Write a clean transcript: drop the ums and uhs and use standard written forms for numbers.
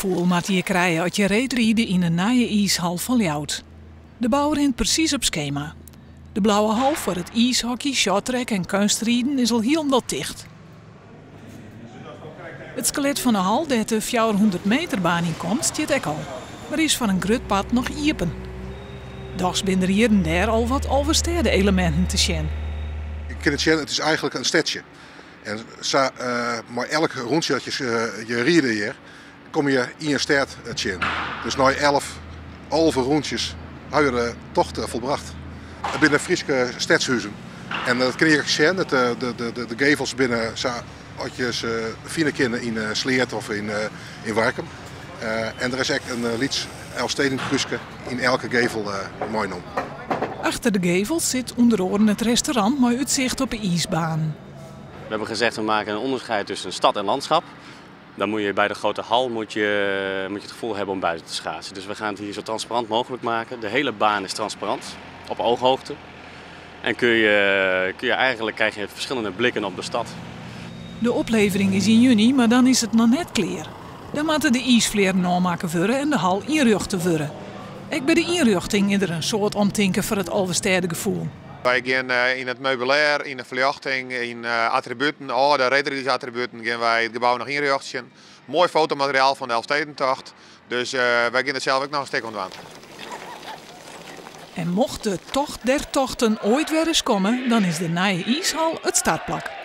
gefoel moatte je krije as je reedride yn 'e nije iishal fan Ljouwert. De bou rint presys op skema. De blauwe hal foar it iishockey, shorttrack en keunstriden is al hielendal ticht. It skelet fan 'e hal dêr't de 400 meter baan yn komt stiet ek al, mar is foar in grut part noch iepen. Dochs binne der hjir en dêr al wat Alvestêde-eleminten te sjen. Je kinne it sjen, it is eigentlik in stedsje. En sa mei elk rûntsje dat je ride hjir, komme je ien stêd tsjin. Dus nei 11, 11 rûntsjes ha je de tocht folbracht. It binne Fryske stedshuzen. En dat kinne je ek sjen, de gevels binne sa as je se fine kinne yn Sleat of yn Warkum. En der is ek in lyts Elfstedenkrúske yn elke gevel meinommen. Achter de gevels sit ûnder oaren it restaurant mei útsicht op 'e iisbaan. We hebben gezegd, we maken een onderscheid tussen stad en landschap. Dan moet je bij de grote hal moet je het gevoel hebben om buiten te schaatsen. Dus we gaan het hier zo transparant mogelijk maken. De hele baan is transparant, op ooghoogte. En kun je eigenlijk krijg je verschillende blikken op de stad. De oplevering is yn juny, mar dan is it noch net klear. Dan moatte de iisflearen ôfmakke wurde en de hal ynrjochte wurde. Ek by de ynrjochting is der in soad omtinken foar it Alvestêdegefoel. Wy gean yn it meubilêr, yn de ferljochting, yn attributen, âlde reedridersattributen, gean wy it gebou noch ynrjochtsjen. Moai fotomateriaal fan de Elfstedentocht. Dus wy gean der sels ek noch in stik oan dwaan. En mocht de tocht der tochten oait wer ris komme, dan is de nije iishal it startplak.